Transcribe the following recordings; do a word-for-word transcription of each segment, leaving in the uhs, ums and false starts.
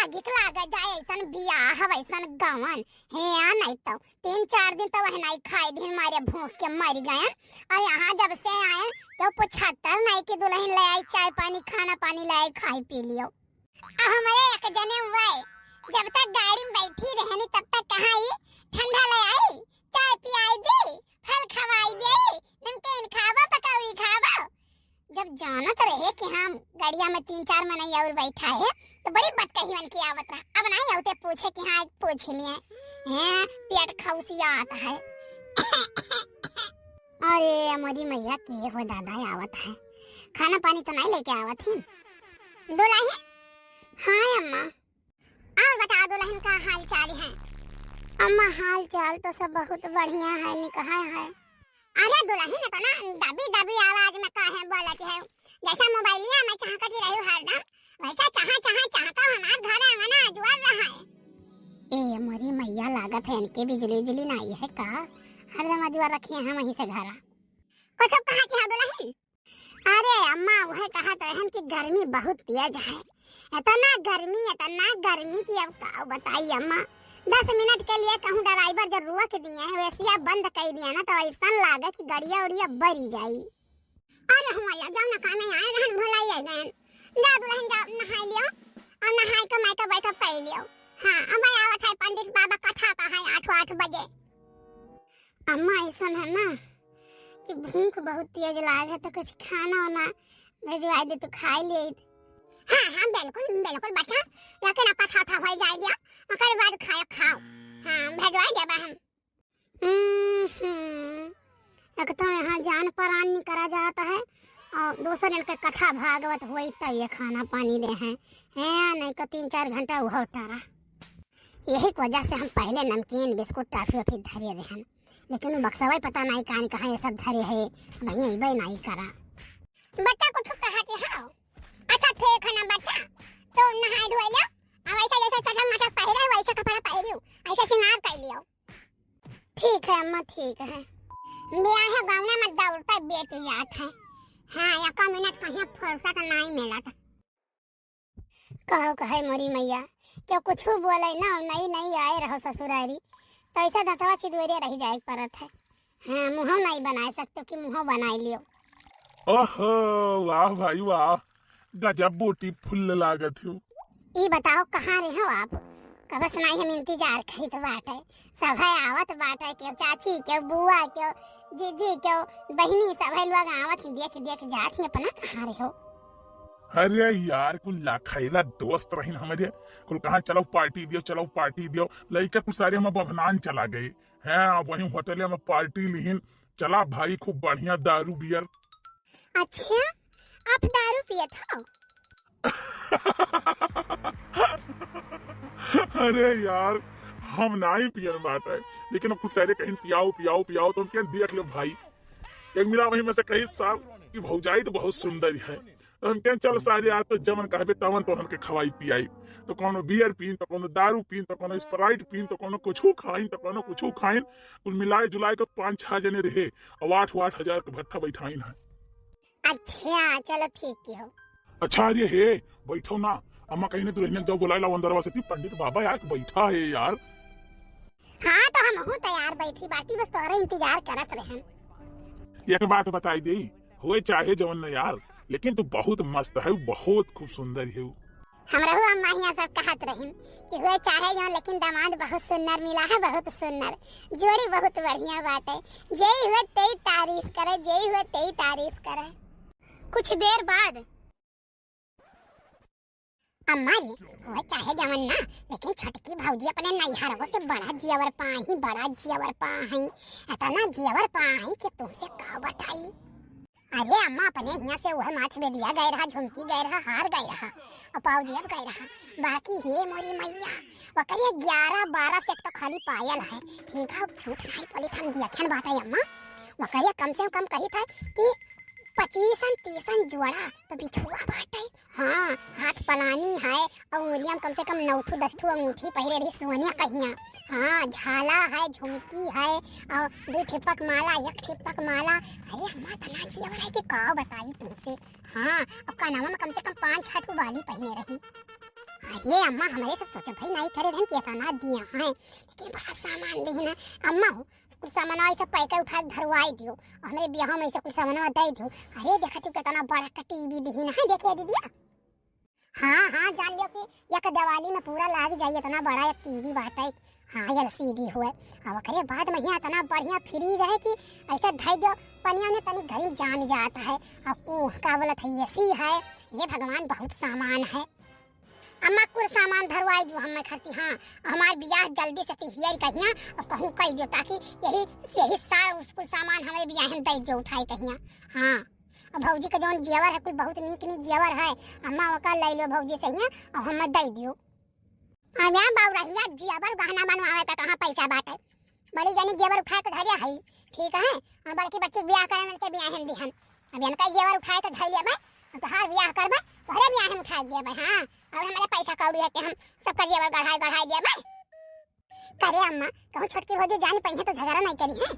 अधिक लाग जाए ऐसन बियाह, वैसन गवन। हे आ नहीं तो तीन चार दिन तो वह नहीं खाए, दिन मारे भूख के मर गयन। और यहाँ जब से आयन तो पचहत्तर नहीं कि दुल्हन ले आई, चाय पानी, खाना पानी ले आई, खाई पी लियो। अब हमारे एक जने हुआ है, जब तक गाड़ी में बैठी रहनी तब तक कहाँ ही ठंडा ले आई, चाय पियाई दी, फल खवाई दी, नमकीन खाबो, पकौड़ी खाबो। जब जानत रहे कि हम गड़िया में तीन चार मनई और बैठा है, तो बड़ी बतकही बन के आवत रहा। अब नहीं आवते पूछे कि हाँ, पूछ लिए हैं, पेट खौसियात है। अरे मोरी मैया, के हो दादा आवत है, खाना पानी तो नहीं लेके आवत ही दुल्हन? हाँ अम्मा। और बताओ दुल्हन, का हाल चाल है? अम्मा, हाल चाल तो सब बहुत बढ़िया है, निकहा है। अरे दुल्हन, इतना दबी दबी आवाज में काहे बोलत है? जैसा मोबाइलिया में चहकती रही हरदम, वैसा चहा चहा चहका हमार घर आंगना अजवर रहा है। ए मोरी मैया, लागत है इनके बिजली उजली नहीं है का? हरदम अजवर रखिए हैं वहीं से घरा। कुछ कहा कि हाँ दुल्हन? अरे अम्मा, वह कहत रहन कि गर्मी बहुत तेज है, इतना गर्मी, इतना गर्मी कि अब का बताई अम्मा। दस मिनट के लिए कहूँ ड्राइवर जब रोक दिए हैं, एसिया बंद कर दिया ना, तो ऐसा लागे कि गड़िया उड़िया बरी जाई। अरे हुआ या जाओ ना, काम में आए रहन, भुलाई गए। जा दुल्हन, जा नहाई लियो, और नहाई के मैं तो बैठो पी लियो। हाँ, अब आवत है पंडित बाबा, कथा का है आठ आठ बजे। अम्मा, ऐसा है ना कि भूख बहुत तेज लाग है, तो कुछ खाना वाना भेजवा दे, तो खाई ले। हाँ हाँ, बिल्कुल बिल्कुल बच्चा, लेकिन अब कथा था हो जाए दिया, ओकर बाद खाए खाओ। हाँ, भेजवा देबा हम। हम्म, एक तो यहाँ जान परान निकरा जाता है, और दूसर इनके कथा भागवत होई तब ये खाना पानी दे हैं। हैं, नहीं तो तीन चार घंटा उहो टारा। यही के वजह से हम पहले नमकीन, बिस्कुट, टॉफी वॉफी धरे रहन, लेकिन वो बक्सवा पता नहीं कान कहाँ ये सब धरे है, वहीं अइबे नहीं करा। बच्चा कुछ कहा के हाओ? अच्छा ठीक है ना बच्चा, तो नहाए धोए लियो, अब ऐसा जैसे चटक मटक पहिरे हो, वैसे कपड़ा पहिरियो, ऐसे श्रृंगार कर लियो। ठीक है अम्मा, ठीक है। ब्याह गौना में दौड़ता बेट जात है। हाँ, एक मिनट कहीं फुर्सत नहीं मिलत। कहो कहे मोरी मैया, क्यों कुछ बोले ना, नई नई आए रहो ससुरारी, तो ऐसा दतवा चिदोरे रह जाए के पड़त है। हाँ, मुँह नहीं बनाए सकते कि मुँह बनाए लियो। ओहो, वाह भाई वाह, गजब ब्यूटीफुल लागत हो। ई बताओ, कहाँ रहे हो आप? कब से नहीं हम इंतजार करित बाटे। सभे आवत बाटे, केव चाची, केव बुआ, केव जीजी, केव बहिनी, सभे लोग आवत ही, देख देख जात ही अपना, कहाँ रहे हो? अरे यार, कुल लखैरा दोस्त रहिन हमरे, कुल कहाँ चलो पार्टी दियो, चलो पार्टी दियो, लइका कुल सारे हम बभनान चला गए हैं। अब वहीं होटल में पार्टी लिहिन, चला भाई, खूब बढ़िया दारू बियर। अच्छा, आप दारू पियत हो? अरे यार, हम नाई पियन बाटे, लेकिन अब कुछ सारे कहिन पियाओ, पियाओ, पियाओ, तो हम कहेन देख लो भाई। एक मिला वहीं में से कही साहब कि भौजाई तो बहुत सुंदर है, तो हम कहेन चल सारे आज तो जवन कहबे तवन तो हमके खवाई पियाई। तो कोनो बियर पीन, तो कोनो दारू पीन, तो कोनो स्प्राइट पीन, तो कोनो कुछू खाइन, तो कोनो कुछू खाइन। कुल मिलाए जुलाए के पाँच छह जने रहे, और आठ आठ हजार के भट्ठा बैठाइन है। अच्छा, चलो ठीक की हो। अच्छा, अरे हे, बैठो ना। अम्मा कहीं ने दुल्हनिया के जाओ बुलाए लाओ अंदरवा से, ती पंडित बाबा यार बैठा है यार। हाँ, तो हमहू तैयार बैठी बाटी, बस तोहरे इंतजार करत रहन। एक बात बताई दे, होए चाहे जवन न यार, लेकिन तू बहुत मस्त है, बहुत खूब सुंदर है। हमरहू अम्मा हियाँ सब कहत रहिन कि हुए चाहे जौन, लेकिन दामाद बहुत सुन्नर मिला है, बहुत सुन्नर। जोड़ी बहुत बढ़िया बाटे। जेई हुए तेई तारीफ करे, जेई हुए तेई तारीफ करे। कुछ देर बाद, अम्मा रे, हुए चाहे जवन ना, लेकिन छोटकी भौजी अपने नैहरवो से बड़ा जियवर पाही, बड़ा जियवर पाही। इतना जियवर पाही कि तुमसे का बताई। अरे अम्मा, अपने हियाँ से वह माथ बेदिया गए रहा, झुमकी गए रहा, हार गए रहा, और पाउजेब गए रहा। बाकी हे मोरी मैया, वकरे ग्यारह बारह सेट तो खाली पायल है। ठीक है, झूठ नहीं बोली, हम दियठन बाटे अम्मा। वकरे कम से कम कही था कि पच्चीसन तीसन जोड़ा तो बिछुआ बाटे। हाँ, हाथ पलानी है, और उंगलिया में कम से कम नौ ठू दस ठू अंगूठी पहिरे रही सोनिया कहिया। हाँ, झाला है, झुमकी है, और दो ठिपक माला, एक ठिपक माला। अरे अम्मा, तना जियवर है कि का बताई तुमसे। हाँ, और कनवा में कम से कम पाँच छह ठू बाली पहिने रही। अरे अम्मा, हमरे सब सोचबे नाहीं करे रहन कि एतना दिया हैं, लेकिन बड़ा सामान दिहिन है। अम्मा हो, कुल सामान ऐसे पैके उठाए धरवाई दियो, हमरे बियाह में ऐसे कुल सामान दे दियो। अरे देखा तू कितना बड़ा का टीवी दिहिन है, देखिए दीदिया। हाँ, हाँ, जान लियो कि एक दिवाली में पूरा लाग जाई, इतना बड़ा एक टीवी बाटे। हाँ, एलसीडी हुए। अब ओकरे बाद में यहाँ इतना बढ़िया फ्रिज है कि ऐसे धई दियो, पनिया ने तनी घरी जाम जात है। अब ऊ का बोलत है, एसी है। हे भगवान, बहुत सामान है। अम्मा, कुल सामान धरवाई दियो हमें खरती। हाँ, हमार बियाह जल्दी से तिहियर कहिया और कहूँ कह दियो, ताकि यही, यही सारा उस कुल सामान हमें बियाह में दे दियो उठाई कहिया। हाँ। और भौजी के जौन जेवर है, कुल बहुत नीक नीक जेवर है, अम्मा ओका ले लो भौजी से हियाँ और हमें दे दियो। अरे बाबू रहिया, जेवर गहना बनवावे का कहाँ पैसा बाटे? बड़ी जनी जेवर उठाए के धरिया है, ठीक है, हम बड़की बच्ची के बियाह करे में के बियाह हम दिहन। अब इनका जेवर उठाए के धर लेबे, हम तोहार बियाह करबे, तोहरे बियाह हम उठाए देबे। हाँ, अब हमारे पैसा कौड़ी है कि हम सबका जेवर गढ़ाए गढ़ाए देबे। करे अम्मा, कहूँ छोटकी भौजी जान पइहे तो झगड़ा नहीं करी है।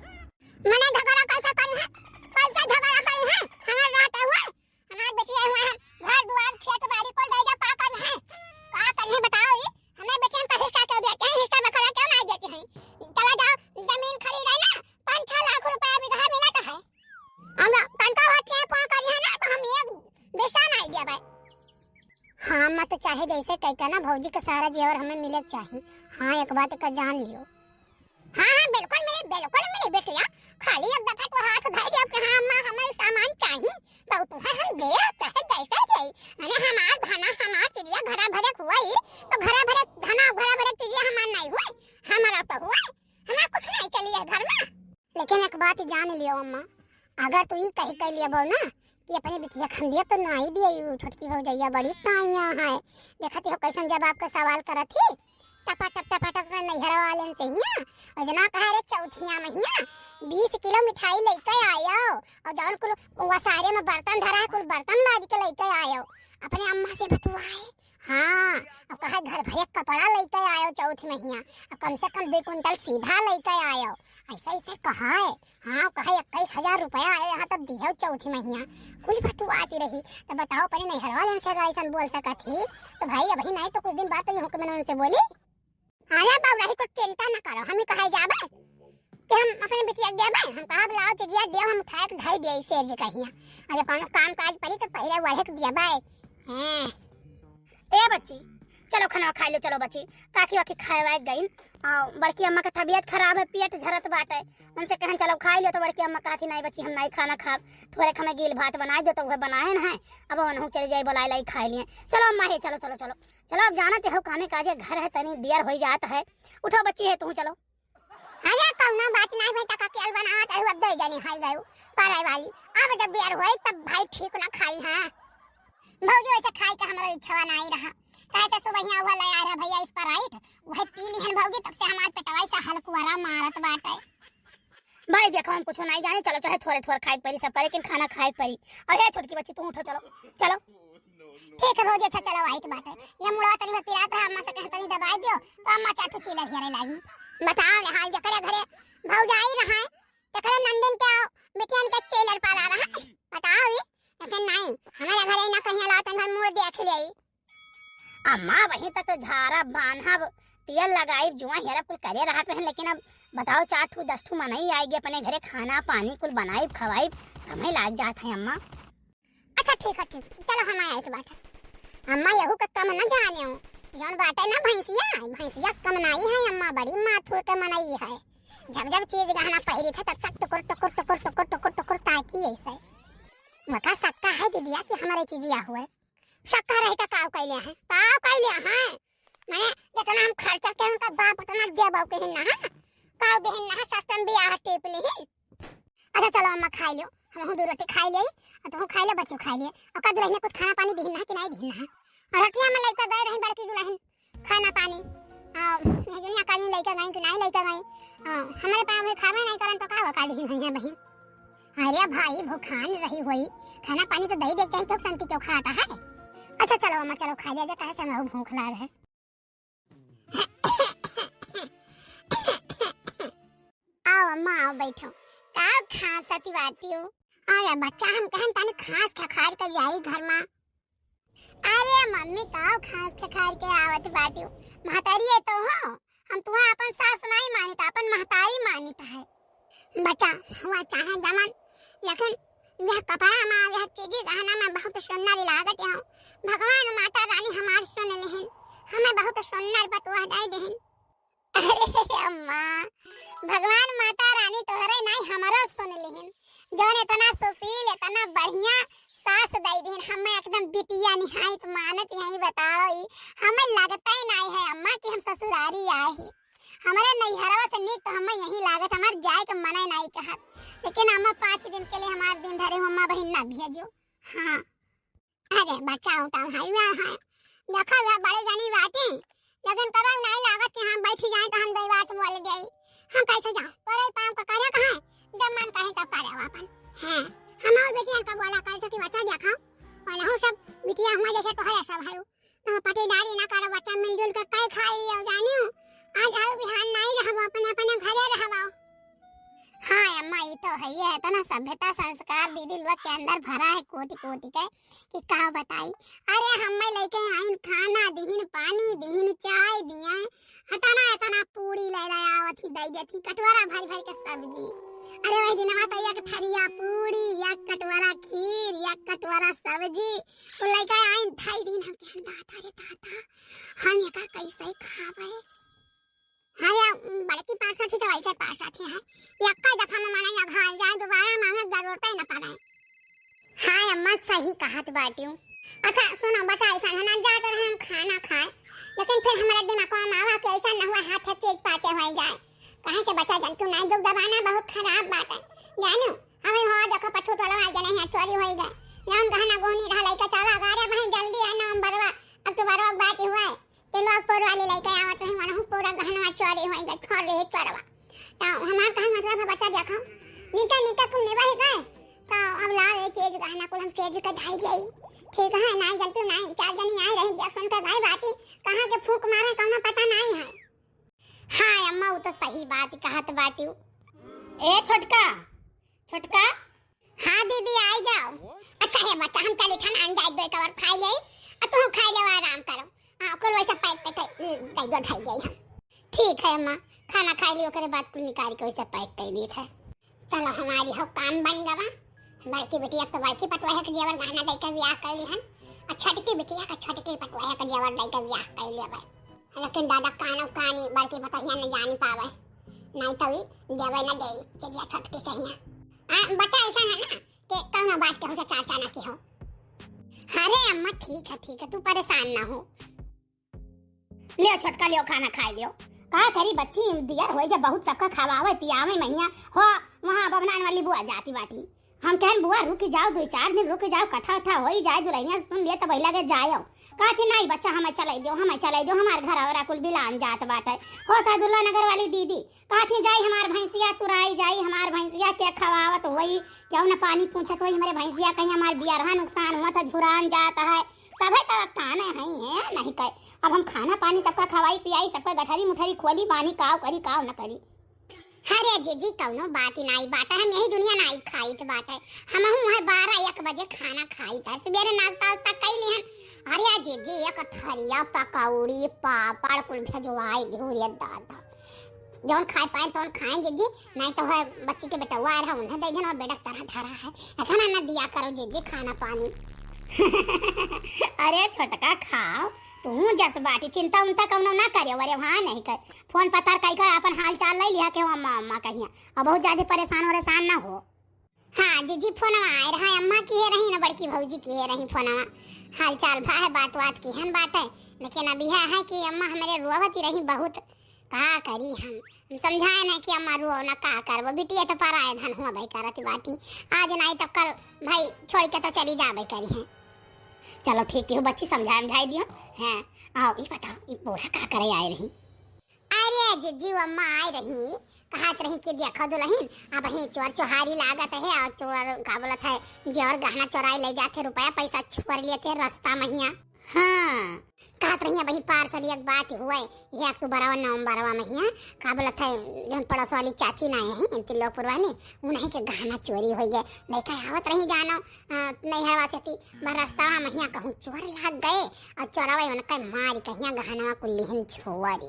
मने झगड़ा कैसे करी है? कैसे झगड़ा करी है? हमार रात हुआ, हमार बेटी आई हुआ है, घर दुआर खेत बाड़ी कुल दे दे, का करी है? का करी है बताओ ये? हमें बेटियन का हिस्सा क्यों देते हैं? हिस्सा बखरा क्यों नहीं देते हैं? चला जाओ, जमीन खरीदे ना, पाँच छह लाख रुपया बीघा मिलत है। हम तनका होती है, फोन करी है ना, तो हम एक पैसा नहीं देबे। हाँ, अम्मा तो चाहे जैसे कह के ना भौजी के सारा जेवर हमें मिले के चाही। हाँ, एक बात का जान लियो। हाँ, हाँ, बिल्कुल मिली, बिल्कुल मिली बिटिया। खाली एक दफा तो हाथ धर दियो कि हाँ अम्मा, हमें सामान चाही, तो तुहे हम दे, चाहे जैसे दे। माने हमार धना, हमार चिड़िया घरा भरे हुआ ही, तो घरा भरे धना, घरा भरे चिड़िया हमार नहीं हुए, हमारा तो हुए, हमार कुछ नहीं चलिए घर में। लेकिन एक बात जान लियो अम्मा, अगर तू ई कही कह लियो बोल ना कि अपने बिटिया खंदिया तो नाई दिए, यू छोटकी भौजैया बड़ी ताइया है। देखत हो कैसन जब आपका सवाल करत ही, टपा टप, टपा टप अपने नैहर वालन से हिया, और जना कहा रे चौथिया में हिया बीस किलो मिठाई लेके आयो, और जौन कुल वसारे में बर्तन धरा है, कुल बर्तन लाद के लेके आयो, अपने अम्मा से बतुआए। हाँ, अब कहे घर भरे कपड़ा लेके आयो चौथ में हिया, अब कम से कम दो कुंटल सीधा लेके आयो, ऐसा ऐसे कहा है। हाँ, कहे इक्कीस हजार रुपया आए यहाँ तब दियो चौथी महीना। कुल बतुआती रही, तो बताओ अपने नैहर वालन से अगर ऐसन बोल सकत ही, तो भाई अभी नहीं तो कुछ दिन बाद तो यूं के मैंने उनसे बोली। अरे बाबू रही, कुछ चिंता न करो, हम ही कहे जाबे कि हम अपने बिटिया के देबे, हम कहा बुलाओ चिड़िया देव, हम उठाए के धई दे शेर जी कहिया। अरे कौनो काम काज पड़ी तो पहले वढ़े के देबे। हैं। ए बच्ची, चलो खाना खा लो, चलो बच्ची, काकी वाकी खाए वाए गई। आ, बड़की अम्मा का तबीयत खराब है, पेट झरत बाटे, उनसे कहन चलो खाई लो, तो बड़की अम्मा कहती नहीं बच्ची हम नहीं खाना खाब, थोड़े हमें गील भात बनाए दो, तो वह बनाए न है, अब उन्हों चले जाए बुलाए लाई खाए लिए। चलो अम्मा हे, चलो चलो चलो चलो, अब जाना ते हो कामे काजे घर है, तनी देर हो जात है, उठो बच्ची हे तू चलो। अरे कौनो बात नहीं बेटा, का केल बनावत रहू, अब दे देनी है गयू करे वाली, अब जब देर होई तब भाई ठीक ना खाई है। भौजी वैसे खाए के हमरा इच्छा नहीं रहा, काहे तो सुबह यहाँ हुआ ले आ रहा भैया Sprite, वह पी लिहन भौजी, तब से हमार पेटवा से हलकुआरा मारत बाटे। भाई देखो हम कुछ नहीं जाने, चलो चाहे थोड़े थोड़े खाए के परी सब पर, लेकिन खाना खाए के परी। और हे छोटकी बच्ची तू उठो, चलो चलो। ठीक है भौजी, अच्छा चलो आइत बाटे, ये मुड़वा तनी पिरात रहा, अम्मा से कहे तनी दबाई दियो, तो अम्मा चाटू चीला घेरे लागी। बताओ यहाँ जकरे घरे भौजाई रहा है, एकरे नंदिन के बिटियन के चेलर पाला रहा है, बताओ ये। लेकिन नहीं, हमारे घरे ना कहीं अलावा तन भर मुड़ देख ले। अम्मा वहीं तक तो झारा बांधब, तेल लगाइब, जुआ हेरब कुल करे रहत हैं, लेकिन अब बताओ चार ठू दस ठू मनई आएगी अपने घरे, खाना पानी कुल बनाइब खवाइब, समय लाग जात है अम्मा। अच्छा ठीक है, ठीक, चलो हम आए तो बाटे। अम्मा यहू का कम न जाने हो, जौन बाटे ना भैंसिया, भैंसिया कम नाई है अम्मा, बड़ी माथुर के मनई है। जब जब चीज गहना पहिरी थे तब तक टुकुर टुकुर टुकुर टुकुर टुकुर टुकुर ताकी ऐसे। मका सक्का है दीदिया कि हमारे चीजिया हुए। सक्का रहे तो काव कैले हैं, काव कैले हैं। मैंने जितना हम खर्चा के उनका बाप उतना देबो के हिन्ना है, काव दे हिन्ना है, सस्तन बियाह टीप ली। अच्छा चलो अम्मा खाई लो, हम दो रोटी खाई ले, और तुम खाई लो, बच्चों खाई ले। और का दुल्हन ने कुछ खाना पानी दिहिन ना कि नहीं दिहिन ना? और रतिया में लइका गए रही बड़की दुल्हन, खाना पानी, आ, ये दुनिया का नहीं लइका गई कि नहीं लइका गई, आ, हमारे पास में खावे नहीं करन तो का हुआ, का दिहिन है बहिन? अरे भाई भूखान रही हुई, खाना पानी तो दे दे चाहिए, क्यों शांति क्यों खाता है? अच्छा चलो अम्मा चलो खा लिया जाए, कहे से हमें भूख लाग है। आओ अम्मा, आओ, बैठो। का खांसत बाटी हो? अरे बच्चा, हम कहन तनी खांस खखार के जाई घर मा। अरे मम्मी, काव खास खेखार के आवत बाटिउ? महतारी है तो हो, हम तुहा अपन सास नाई मानित, अपन महतारी मानित है। बच्चा, हुआ चाहे जमन, लेकिन यह कपड़ा मा, यह चीजी गहना मा बहुत सुंदर लागत हो। भगवान माता रानी हमार सुन लेहिन, हमें बहुत सुंदर बटुआ दे देहिन। अरे अम्मा, भगवान माता रानी तोहरे नाई हमरो सुन लिहिन। जौन इतना सुशील, इतना बढ़िया सास दई दिहिन, हमें एकदम बिटिया निहायत मानत यही बताओ ई। हमें लगता ही नाई है अम्मा कि हम ससुरारी आए ही। हमरे नैहरवा से नीक तो हमें यही लागत, हमार जाए के मने नाई कहत। लेकिन अम्मा पाँच दिन के लिए हमार दिन धरे हो, अम्मा बहिन ना भेजो। हाँ। अरे बच्चा उठा है, या है। देखा हुआ बड़े जानी बाटी, लेकिन कबहू नाई लागत कि हम बैठी जाए तो हम दई बात बोल गई। हम कैसे जाओ? तोरे पाँव का करे कहाँ है? जब मन कहे तब करे वो अपन। हैं, हम और बेटियन का बोला करते कि बच्चा देखा, और हम सब बिटिया हुआ जैसे तोहरे सब है। तो पटीदारी ना करो बच्चा, मिलजुल के कई खाई और जानियो। आज आओ बिहान नाई रहबो, अपने अपने घरे रहबो। हाँ अम्मा, ई तो है, ये इतना सभ्यता संस्कार दीदी लोग के अंदर भरा है कोटि कोटि के कि का बताई। अरे हमें लेके आइन खाना दिहिन, पानी दिहिन, चाय दिए, इतना इतना पूरी ले ले आवत ही, दई देत ही कटोरा भर भर के सब्जी। अरे वही दिनवा तो एक थरिया पूरी, एक कटोरा खीर, एक कटोरा सब्जी, वो लेके आइन धई दिन। हम कहन दादा रे दादा, हम एका कैसे खावे? हाँ या, बड़की पासा थी तो वैसे पासा थी है। यक्का दफा में मना या भाई जाए, दोबारा मांगे जरूरत ही न पड़े। हाँ अम्मा, सही कहत बाटिउ। अच्छा सुनो बच्चा, ऐसा है ना, जात रहे हम खाना खाए, लेकिन फिर हमारा दिमाग में आवा कि ऐसा न हुआ हाथ से चीज पाते हो जाए। कहाँ से बच्चा जंतु नहीं, दुख दबाना बहुत खराब बात है, जानो। हमें हो देखो पछू टोला आ जने हैं, चोरी हो गए, जौन गहना गोहनी रहा लइका चला गारे बहन जल्दी है, नवंबरवा अक्टूबरवा बात ही हुआ है। ते लोग पोर वाली लइके आवत रही, वनहु पूरा गहनवा चोरी होई गए, छोड़ ले चोरवा। तो हमार कहे मतलब है बच्चा देखो, नीके नीके कुल निबह गए, तो अब लाओ ये चीज गहना कुल हम चीज के ढाई गई। ठीक है, नाई जंतु नाई, चार जनी आए रही, देख सुन के गए बाटी, कहाँ के फूंक मारे, कौनो पता नाई है। हाँ अम्मा, वो तो सही बात कहत बाटी। ए छोटका, छोटका। हाँ दीदी, आई जाओ। अच्छा हे बच्चा, हम चली खाना आन जाए, दो एक और खाई जाई, और तुम खाई जाओ, आराम करो। हाँ, कुल वैसे पैक पे थे, दे दो, ढाई जाई हम। ठीक है अम्मा, खाना खाई लियो, ओकरे बाद कुल निकाल के वैसे पैक कर दी थे। चलो, हमारी हो काम बन गवा। बड़की बिटिया तो बड़की पटवाहे के जेवर गहना दे के ब्याह कैली हन, और छोटकी बिटिया का छोटकी पटवाहे के जेवर दे के ब्याह कैली अब। लेकिन दादा कानो कानी बड़की पतोहिया न जानी पावे, नहीं तो ई देवे न देई, चलिया छोटकी सही है। आ, बच्चा ऐसा है ना कि कौनो बात केहू से चर्चा न की हो। अरे अम्मा, ठीक है, ठीक है, तू परेशान ना हो। लियो छोटका, लियो खाना खाई लियो। का करी बच्ची, दियर होई के बहुत सबका खवावे पियावे महिया हो, वहाँ बभनान वाली बुआ जाती बाटी। हम कहन बुआ रुक जाओ, दो चार दिन रुक जाओ, कथा उथा होई जाए, दुल्हनिया सुन लिए तब लगे जाओ। कहती नहीं बच्चा, हमें चलाई दियो, हमें चलाई दियो, हमार घर और कुल बिलान जात बाटे। हो सादुल्ला नगर वाली दीदी कहती जाई हमार भैंसिया तुराई जाई, हमार भैंसिया के खवावत होई, क्यों न पानी पूछत होई, हमारे भैंसिया कहीं हमार बियरहा नुकसान हुआ था, झुरान जात है। सभे तो अब ताने हैं, हैं, नहीं कहे। अब हम खाना पानी सबका खवाई पियाई, सबका गठरी मुठरी खोली पानी, काव करी, काव न करी। अरे जीजी, कौनो बात ही नाई बाटे, हम यही दुनिया नाई खाइत बाटे। हमहू है बारह एक बजे खाना खाइत है, सुबेरे नाश्ता वास्ता कई लिहन। अरे जीजी, एक थरिया पकौड़ी, पापड़ कुल भेजवाई दिहु रे दादा। जौन खाए पाए तौन खाए जीजी, नहीं तो है बच्ची के बेटवा आ रहा, उन्हें दे देना, बेटा तरह धरा है। इतना न दिया करो जीजी खाना पानी। अरे छोटका खाओ, तू जस बाटी, चिंता उंता कौनो ना करे, अरे वहाँ नहीं कर। फोन पतार कई का अपन हाल चाल ले लिया के अम्मा अम्मा कहिया। अब बहुत ज्यादा परेशान वरेशान ना हो। हाँ जीजी, फोनवा आए रहा, अम्मा किहे रही ना, बड़की भौजी किहे रही फोनवा, हाल चाल भा है, बात बात किहन बाटे। लेकिन अब यह है कि अम्मा हमरे रोवती रही बहुत, का करी हम, हम समझाए नहीं कि अम्मा रो ना, का करबो, बिटिया तो पराए धन हुआ भाई करत बाटी, आज नहीं तो कल भाई छोड़ के तो चली जाबे करी है। चलो ठीक है बच्ची, समझाए समझाए दियो। हाँ, आओ ये बताओ, ये बूढ़ा का करे आए रही? अरे जिज्जी, वो अम्मा आए रही, कहत रही कि देखो दुल्हन, अब ही चोर चोहारी लागत है और चोर का बोलत है, जेवर गहना चोराई ले जाते, रुपया पैसा छोड़ लेते रास्ता महिया। हाँ, कहत रही अबहीं पार से एक बात हुए, ये अक्टूबरवा नवंबरवा महिया, का बोलत है, जौन पड़ोस वाली चाची ना है, इन त्रिलोकपुर वाली, उन्हीं के गहना चोरी होइ गए। लइका आवत रही जानो, अ, नैहरवा से ती, बस रस्तवा महिया कहूँ चोर लाग गए, और चोरवा उनके मारी कहिया गहनवा कुल लिहन छोरी।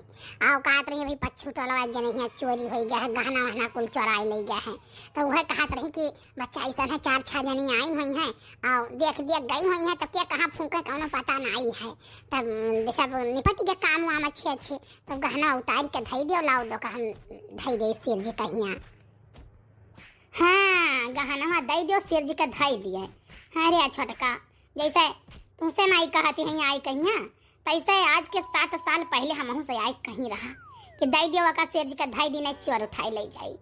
आओ कहत रही अभी पच्छू टोलवा एक जने हियाँ चोरी होइ गया है, गहना वहना कुल चोराई ले गया है। तो वह कहत रही कि बच्चा ऐसा है, चार छह जनी आई हुई हैं, और देख देख गई हुई हैं, तो क्या कहाँ फूंके, कौनो पता नहीं है। तब, उम, सब निपट गए काम वाम अच्छे अच्छे, तब गहना उतार के धई दियो, लाओ दो का हम धई दे सिर जी कहिया। हाँ, गहनवा दई दियो सिर जी के धई दिए। हाँ रे छोटका, जैसे तुमसे नाई कहती हैं आई कहिया, तैसे आज के सात साल पहले हमहू से आई कहीं रहा कि दई दियो का सिर जी के धई दी, नहीं चोर उठाई ले जाई।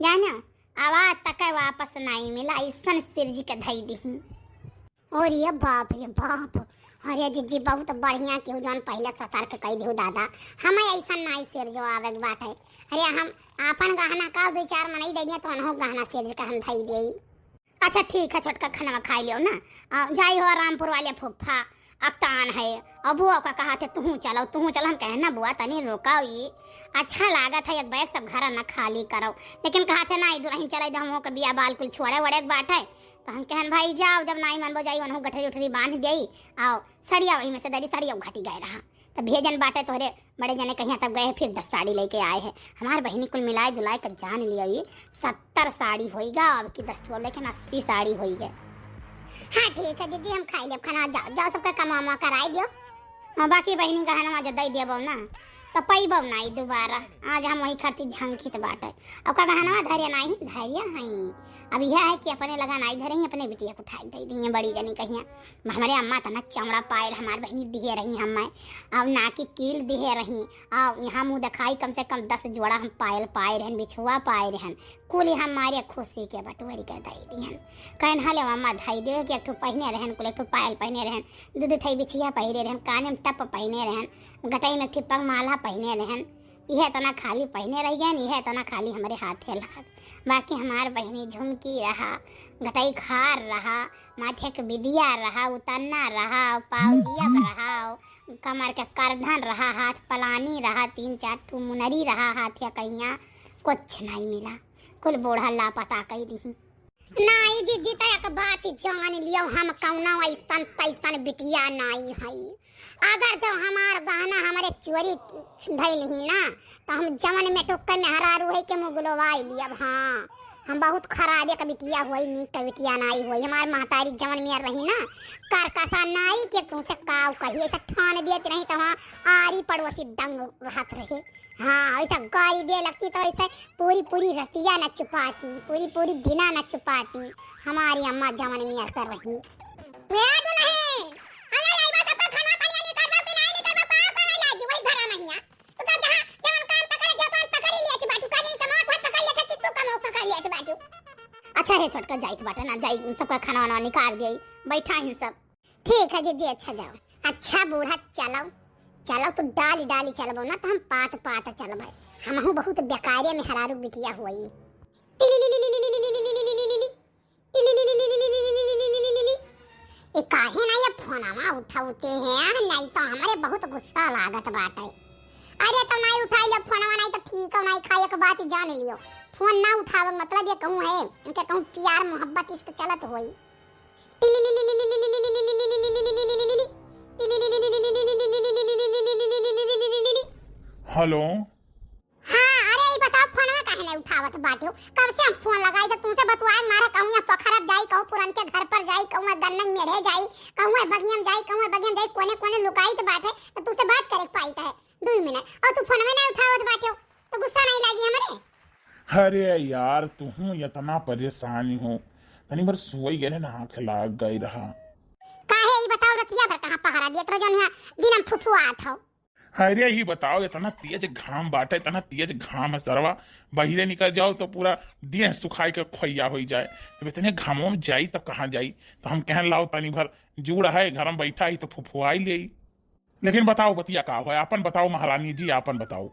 जानो, आवाज तक वापस नाई मिला, ऐसन सिर जी के धई दी। अरे बाप रे बाप, अरे जिज्जी बहुत बढ़िया केहू जौन पहले सतर्क कई दिहु दादा, हमें ऐसा नाई सिर जो आवे के बाटे। अरे हम आपन गहना का दो चार मनई दे दिया तो उन्हों गहना सिर जी का हम धई देई। अच्छा ठीक है छोटका, खाना खाई लियो ना, आ, जाई हो रामपुर वाले फूफा अकतान है। अब वो का कहा थे, "तुहू चलो, तुहू चलो।" हम कहे, "ना बुआ, तनी रुकाओ, ये अच्छा लागत है, एक बैग सब घर ना खाली करो।" लेकिन कहा थे, "ना, इधर ही चले, हम हो के बिया बाल कुल छोड़े वड़े के बाटे।" तो हम कहन, "भाई जाओ, जब नाई मनबो जाई, वनहु गठरी उठरी बांध देई, आओ, सड़िया वही में से दरी, सड़िया घटी गए रहा।" तब भेजन बाटे तोहरे बड़े जने कहिया, तब गए फिर दस साड़ी लेके आए हैं। हमार बहिनी कुल मिलाए जुलाए के जान लिया, ये सत्तर साड़ी होइगा, अब की दस ठो लेकिन अस्सी साड़ी होइगे। हाँ ठीक है जिज्जी, हम खाई लेब खाना, जाओ, जाओ सबका कमा उमा कराई दियो। हाँ, बाकी बहिनी गहनवा जो दई देबो ना, तो पइबो नाई दोबारा। आज हम वही खातिर झंखित बाटे। अब का गहनवा धरे नाई, धैर्य हई। अब यह है कि अपने लगा नाई धरे ही, अपने बिटिया को उठाई दे दी बड़ी जनी कहिया। हमरे अम्मा तना चमड़ा पायल हमार बहिनी दिए रही हमें, अब नाकी कील दिए रही, अब यहाँ मुँह दिखाई कम से कम दस जोड़ा हम पायल पाए रहन, बिछुआ पाए रहन, कुल हमारे खुशी के बटोरी के दे दिहन। कहन, "हले अम्मा, धई दे कि एक ठो पहिने रहन, कुल एक ठो पायल पहिने रहन, दू दू ठे बिछिया पहिरे रहन, काने में टप पहिने रहन, गटई में एक ठे पगमाला पहिने रहन, इहे तना खाली पहिने रह गए, इहे तना खाली हमरे हाथे लाग। बाकी हमार बहिनी झुमकी रहा, गटई खार रहा, माथे के बिदिया रहा, उतन्ना रहा, पाउजिया रहा, कमर के करधन रहा, हाथ पलानी रहा, तीन चार ठो मुनरी रहा, हाथ या कहिया, कुछ नहीं मिला, कुल बूढ़ा लापता कई दिही।" नाई जिज्जी, त एक बात जान लियो, हम कौनो ऐसन तैसन बिटिया नाई हई। अगर जो हमार गहना हमरे चोरी धइल ही ना, त हम जवन मेटुक के मेहरारू है के मुगलवाई लियब। हाँ, हम बहुत खराबे के बिटिया होई, नीक के बिटिया नाई होई। हमार महतारी जवन मेर रही ना, करकसा नाई के तुमसे काव कही, ऐसे ठान देत रही त वहाँ आरी पड़ोसी दंग रहत रहे। हाँ, ऐसा गारी दे लगती तो ऐसे पूरी पूरी रतिया न चुपाती, पूरी पूरी दिना न चुपाती। हमारी अम्मा जवन मियर कर रही। ए दुल्हन, अरे आई बात अपन खाना पानी नहीं करबा, बिना नहीं करबा, का करे लागी वही घर नहीं है। तू कर जहाँ जवन काम पकड़े दिया तो हम पकड़ ही लिया थी बाजू, का नहीं कमाओ तो पकड़ लिया थी, तू कमाओ पकड़ लिया थी बाजू। अच्छा है छोटका, जाइत बाटे ना, जाई सबका खाना वाना निकाल दिया, बैठा ही सब। ठीक है जिज्जी, अच्छा जाओ। अच्छा बूढ़ा, चलो, चलो, तू डाली डाली चलबो ना, तो हम पात पात चलबे। हमहू बहुत बेकारे मेहरारू बिटिया हुई। ए, काहे ना ये फोनवा उठावते हैं, नहीं तो हमरे बहुत गुस्सा लागत बाटे। अरे तो नहीं उठाई ले फोनवा, नहीं तो ठीक हो, नहीं खाए के बात जान लियो। फोन ना उठावे के मतलब ये कहूँ है, इनके कहूँ प्यार मोहब्बत इश्क चलत होई। हेलो। हाँ, अरे ई बताओ, फोनवा काहे नहीं उठावत बाटे हो? कब से हम फोन लगाई तो तुमसे बतुआए मारे, कहूँ यहाँ पोखरब जाई, कहूँ पुरन के घर पर जाई, कहूँ गन्नन मेढ़े जाई, कहूँ बगियम जाई, कहूँ बगियम जाई, कोने कोने लुकाई तो बाटे, तो तुमसे बात करे के पाई तो है। दो मिनट, और तू फोनवे नहीं उठावत बाटे हो, तो गुस्सा नहीं लागी हमरे? अरे यार, तुहूँ इतना परेशान हो, तनी भर सोई गए ना, आँख लाग गई रहा। काहे ई बताओ, रतिया भर कहाँ पहरा दियत रहो, जौन यहाँ दिन हम फुफुआत हो? अरे ई बताओ, इतना तेज घाम बाटे, इतना तेज घाम है सरवा, बहिरे निकल जाओ तो पूरा देह सुखाई के खोइया होई जाए। जब इतने घामों में जाई तब कहाँ जाई? तो हम कहन लाओ तनी भर जूड़ है, घर में बैठा ही तो फुफुआई ले। लेकिन बताओ बतिया का हो, आपन बताओ महारानी जी, आपन बताओ।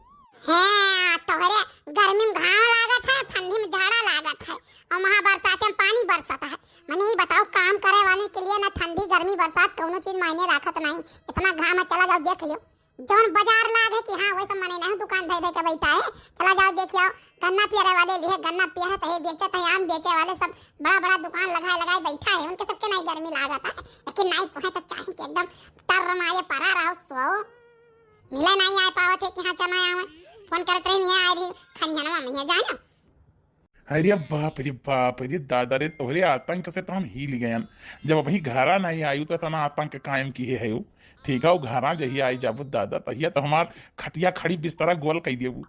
हाँ, तोहरे गर्मी में घाम लागत है, ठंडी में जाड़ा लागत है, और वहाँ बरसाते में पानी बरसत है। मने ई बताओ का काम करे वाले के लिए ना ठंडी, गर्मी, बरसात कौनो चीज मायने राखत नहीं। इतना घाम है, चला जाओ देख लियो। जौन बाजार लाग है कि हाँ, वैसे मने नहीं दुकान धै धै के बैठा है। चला जाओ देख आओ, गन्ना पियरे वाले लिए गन्ना पियरत है, बेचत है, आम बेचे वाले सब बड़ा बड़ा दुकान लगाए लगाए बैठा है, उनके सबके नहीं गर्मी लागत है। लेकिन नहीं, तुम्हें तो चाहिए कि एकदम टर मारे परा रहो, सो मिले नहीं आए पावत है कि हाँ चला आवे। फोन करत रही नहीं आए रही, खनिहनवा में जाना। अरे बाप रे बाप रे दादा रे, तोहरे आतंक से तो हम हिल गयन। जब अभी घरा नहीं आयु तो इतना आतंक कायम किए है। ठीक है, वो घरा जहिया आई जाबू दादा, तहिया तो हमार खटिया खड़ी बिस्तरा गोल कई देबू।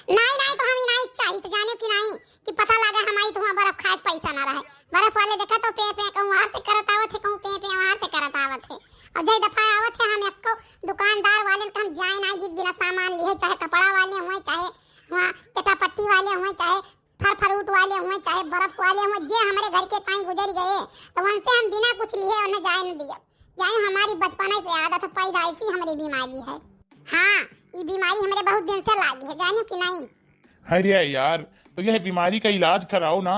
नहीं नहीं, तो हम ही नहीं चाहिए तो जाने कि नहीं कि पता लगा हम आई तो वहाँ बर्फ खाए के पैसा ना रहे। बर्फ वाले देखा तो पे पे कहूँ वहाँ से करत आवत है, कहूँ पे पे वहाँ से करत आवत है। और जय दफा आवत है हम एको दुकानदार वाले के हम जाए नहीं, जिस बिना सामान लिए, चाहे कपड़ा वाले हुए, चाहे वहाँ चटापट्टी वाले हुए, चाहे फल फ्रूट वाले हुए, चाहे बर्फ वाले हुए, जे हमरे घर के ताई गुजर गए, तो उनसे हम बिना कुछ लिए उन्हें जाए न दिया। जाने हमारी बचपने से आदत है, पैदाइशी हमारी बीमारी है। हाँ, ये बीमारी हमरे बहुत दिन से लागी है, जाने कि नहीं? अरे यार, तो यह बीमारी का इलाज कराओ ना,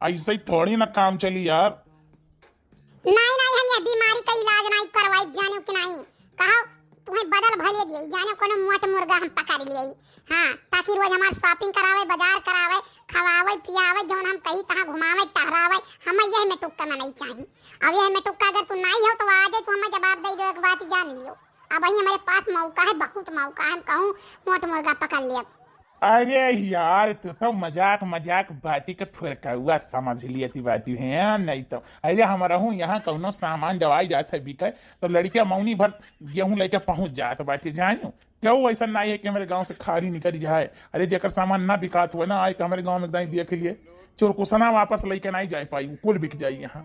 ऐसे ही थोड़ी ना काम चली यार। नहीं नहीं, हम यह बीमारी का इलाज नहीं करवाई, जाने कि नहीं? कहो, तुम्हें बदल भले दिए, जाने कोनो मोट मुर्गा हम पकड़ लिए। हाँ, ताकि रोज हमार shopping करावे, बाजार करावे, खवावे पियावे, जौन हम कही तहाँ घुमावे टहरावे। हम यह में टुक्का में नहीं चाहिए। अब यह में टुक्का अगर तू नहीं हो तो आ जाए, तू हमें जवाब दे दो, एक बात जान लियो। अब वही हमारे पास मौका है, बहुत मौका है, हम कहूँ मोट मुर्गा पकड़ लिया। अरे यार, तू तो मजाक मजाक बाटी के फुरकौआ समझ लिया थी बाटी है, नहीं तो अरे हमरहू यहाँ कौनो सामान जवाई जात है बिके, तो लड़किया मौनी भर गेहूं लेके पहुंच जात बाटी। जानो, क्यों ऐसा नहीं है कि हमारे गांव से खाली निकल जाए। अरे जेकर सामान ना बिकात हुआ ना, आए कि हमारे गांव में दाई देख लिए, चोरकुसना वापस लेके नहीं जाए पाई, वो कुल बिक जाई यहाँ।